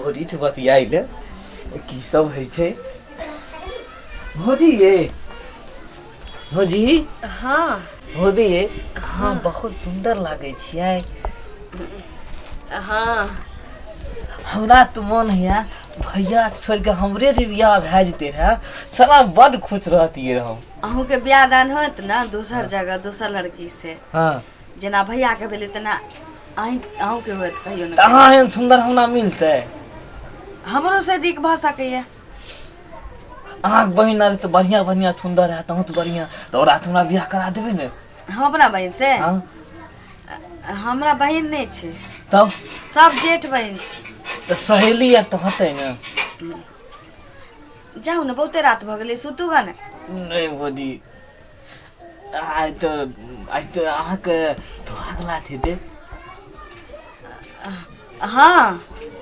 भौजी से बतियाइ ले की सब होइ छै। भौजी ये, भौजी। हाँ। भौजी ये, अहाँ बहुत सुन्दर लागै छियै। हाँ। हमरा तऽ मन होइया भैया छोड़ि कऽ हमरे जे बियाह भए जेतै रहए, साला बड्ड खुश रहतियै हम। अहूँके बियाह दान होत ने दोसर जगह दोसर लड़की से। हाँ। जेना भैयाके भेलै तेना अहीं अहूँके होत कहियो ने। तऽ अहाँ एहन सुन्दर हमरा मिलतै? हमरो से नीक भऽ सकैया। अहाँके बहिन आर तऽ बढ़िआँ बढ़िआँ सुन्दर हैत, अहूँ तऽ बढ़िआँ, तऽ ओकरा तऽ हमरा बियाह करा देबै ने? हम अपना बहिन से? हाँ। हमरा बहिन नहि छै। तब? सब जेठ बहिन छै। तऽ सहेली आर तऽ होतै ने? जाउ ने, बहुते रात भऽ गेलै, सुतू ग ने। नहि भौजी, आइ तऽ अहाँके धोखागला हेतै। हाँ।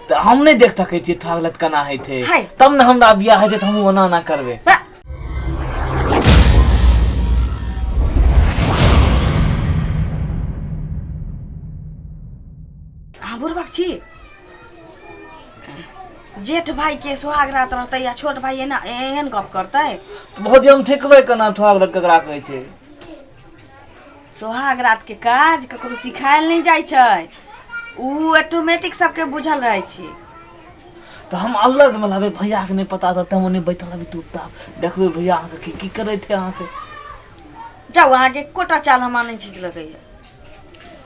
तऽ हम नहि देख सकै छियै ठगलत केना होइ छै। हाय। तब ने हमरा बियाह हेतै तऽ हमहूँ ओना ओना करबै। बा। अहाँ बुड़बक छी? जेठ भाई के सुहाग रात रहतै या छोट भाई एना एहन गप करतै? तऽ भौजी, हम ठेकबै केना ठगलत केकरा कहै छै? सोहाग रात के काज ककरो सिखायल नहि जाइ छै, उ ऑटोमेटिक सबके बुझल रहै छै। तऽ हम अलग मे लेबै, भैया के नहि पता चलतै। हम ओने बैठल रहबै चुपचाप, देखबै भैया अहाँके की की करैत है अहाँके। जाउ, अहाँके एकोटा चाल हमरा नहि ठीक लगैया।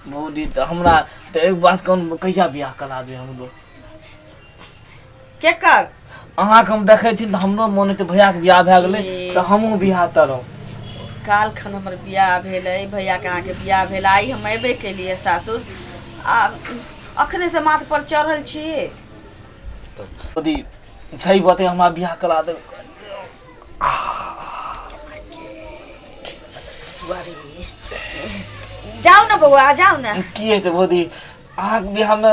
भौजी, तऽ हमरा तऽ एक बात कहूँ, कहिया बियाह करा देबै हमरो? केकर? अहाँके हम देखै छी तऽ हमरो मोन हेतै भैयाके बियाह भए गेलै तऽ हमहूँ बियाह करब। काल खन हमर बियाह भेलै, भैयाके अहाँके बियाह भेल, आइ हम अयबे केलियै सासुर आ अखने से माथ पर चढ़ल छी। भौजी, सही बात है, हमरा बियाह करा देबै? जाउ ने बौआ, जाउ ने। की हेतै भौजी, अहाँके बियाहमे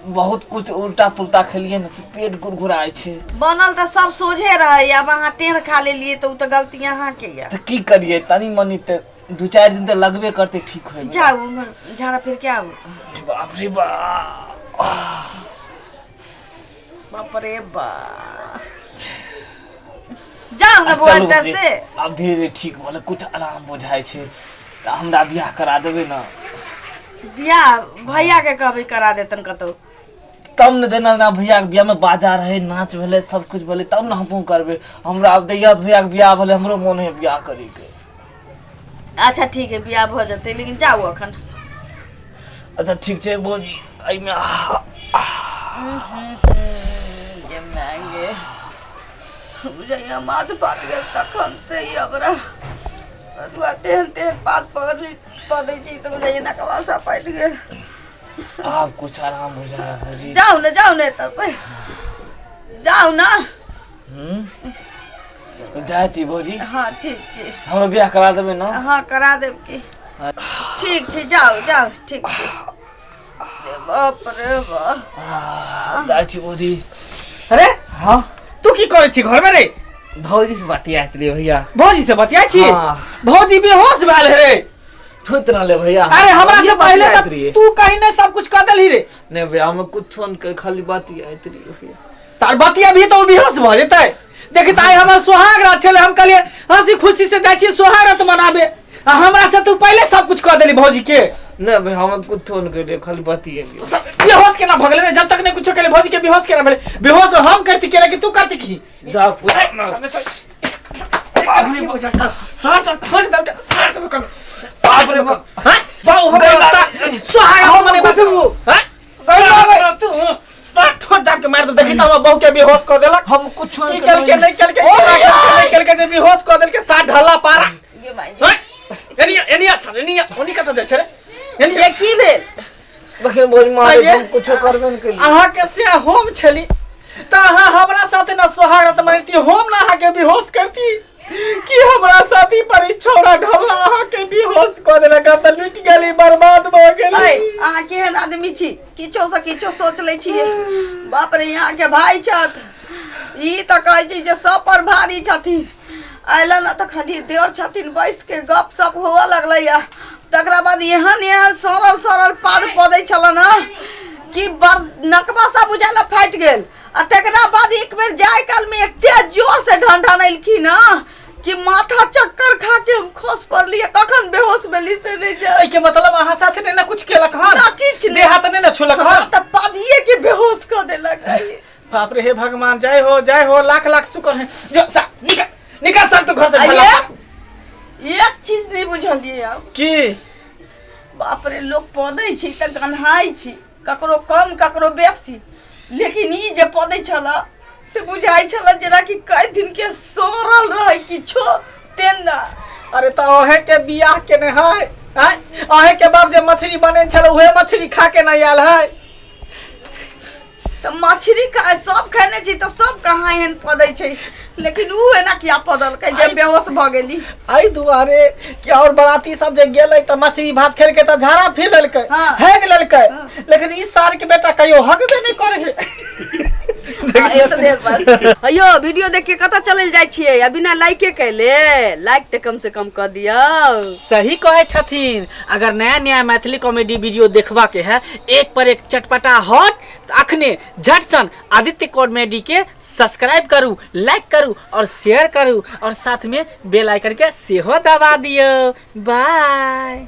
बहुत कुछ उल्टा पुल्टा खेलियै ने, से पेट गुड़गुड़ाइ छै। बनल तऽ सब सोझे रहै, आब अहाँ टेढ़ खा लेलियै तऽ ओ तऽ गलती अहाँके यऽ। तऽ की करियै, तनी मनी तऽ 2-4 दिन तऽ लगबे करतै ठीक होइमे। जाउ उम्हर झाड़ा फिर के आउ। बाप रे बाप। बाप रे बाप, जाउ ने बौआ चलू एतऽ भौजी, से। आब धीरे धीरे ठीक भऽ कुछ आराम बुझाइ छै, तऽ हमरा बियाह करा देबै ने? बियाह भैया के कहबै, करा देतन कतौ। तब ने, जेना जेना भैयाके बियाहमे बाजा रहै, नाच भेलै, सब कुछ भेलै, तब ने हमहूँ करबै। हमरा आब दैया भैयाके बियाह भेलै, हमरो मोन है बियाह करैके। अच्छा ठीक है, बियाह भऽ जेतै, लेकिन जाउ अखन। अच्छा ठीक छै भौजी, एहिमे गे माय गे, बुझैया माथ पात गेल तखन से ही हमरा सतुआ तेहन तेहन पात पकड़ै पदै छी तऽ बुझैया नकवा सा पाटि गेल। आब कुछ आराम बुझाय भौजी। जाउ ने, जाउ ने, एतऽ से जाउ ने। जाइ छी भौजी। हाँ ठीक छै। हमरो बियाह करा देबै ने? हाँ, करा देब की। ठीक छै, जाउ जाउ, ठीक छै। बाप रे बाप। जाइ छी भौजी। अरे। हाँ। तू की करै छी घरमे रे? भौजी से बतियाइत रहियै भैया। भौजी से बतियाइ छी? हाँ। भौजी बेहोश भेल हे रे। थोइत रहले भैया। अरे हमरा से भौजिए पहले बतियाइत तऽ रहियै। तू कहीं ने सब कुछ कऽ देलही रे। नहीं भैया, हम कुछो नहीं, खाली बतियाइत रहियै भैया। सार बतिया भी तऽ ओ बेहोश भऽ जेतै। देखी तऽ आइ हमर सोहाग रात छलै, हम कहलियै हंसी खुशी से जाइ छियै सोहाग रात मनाबे, आ हमरा से तू पहले सब कुछ कऽ देली भौजी के। नहीं भैया, हम कुछो नहीं करियै, खाली बतियेलियै। सब बेहोश केना भऽ गेलै रे? जब तक नहीं कुछो केले भौजी के बेहोश केना भेलै? बेहोश हम करती केना कि तू करती की? जा पूछ। सर तो ठोस दम मार देबो कल। बाप रे बाप। हां बाऊ, हम सोहाग हम मने बात हां तू सर ठोस दाब के मार दे। देखी त हमर बहू के बेहोश क देलक। हम कुछो की केलके नहीं केलके, नहीं केलके जे बेहोश क देलके साथ ढल्ला पारा। गे माय। हैं एनिया एनिया सर एनिया, ओनी कत जाइ छै रे एनिया? गे, की भेल? देखिन भौजी मारे। आइये। हम कुछो करबे नहीं करियै। अहाँ के से हम छली तऽ अहाँ हमरा साथे न सोहाग रात मनैती, हम न अहाँ के बेहोश करती कि हमरा साथी पर ई छौड़ा ढल्ला अहाँ के बेहोश कऽ देलक। हम तऽ लुटि गेली, बर्बाद भऽ ऐ, गेली। अहाँ केहन आदमी छी, किछो से किछो सोच लै छियै। बाप रे, अहाँके भाय छथि, ई तऽ कहै छै जे सब पर भारी छथिन। अयलन ने तऽ खाली देवर छथिन, बैस के गप सप हुअ लगलै। या तकरा बाद एहन एहन सड़ल सड़ल पाद पदै छलन हँ कि बर नकबा सा बुझाला फाटि गेल आ तकरा बाद एक बेर जाय काल में एते जोर से ढनढनेलखिन हँ कि माथा चक्कर खा के हम खस पड़लियै कखन बेहोश भेली से नहीं जाय। एहि के मतलब अहाँ साथे नहि ने कुछ केलक हन? ना, किछु नहि। देह हाथ नहि ने छुलक हमरा हन? तऽ पादिये के बेहोश कऽ देलक। बाप रे, हे भगवान, जय हो, जय हो, लाख लाख शुक्र है। जो सा निकल, निकल सब तू घर से। आ ढला। एक चीज नहीं बुझलियै आब। की? बाप रे, लोक पदै छै तऽ गन्हाइ छै, ककरो कम ककरो बेसी, लेकिन ई जे पदै छल से बुझाइ छल जेनाकि कई दिन के सड़ल रहै किछो तेना। अरे तऽ अहे के बियाह केने है आँय? अहे के बाप जे मछली बने छल उहे मछली खा के नहीं आयल है। तऽ मछली खा सब खेने छी तऽ सब कहाँ एहन पदै छै, लेकिन ऊ एना किया पदलकै जे बेहोश भऽ गेली? एहि दुआरे कि और बराती सब जे गेलै तऽ मछली भात खेलकै तऽ झाड़ा फिर लेलकै, हेग लेलकै, लेकिन ई सार के बेटा कहियो हगबे नहि करे है। अयो वीडियो देख के कतऽ चलल जाइ छियै आ बिना लाइके कैले? लाइक तऽ कम से कम कऽ दियौ। सही कहै छथिन। अगर नया नया मैथिली कॉमेडी वीडियो देखबा के है, एक पर एक चटपटा हॉट, तऽ अखने झटसन आदित्य कॉमेडी के सब्सक्राइब करू, लाइक करू और शेयर करू और साथ में बेल आइकन के सेहो दबा दियौ। बाय।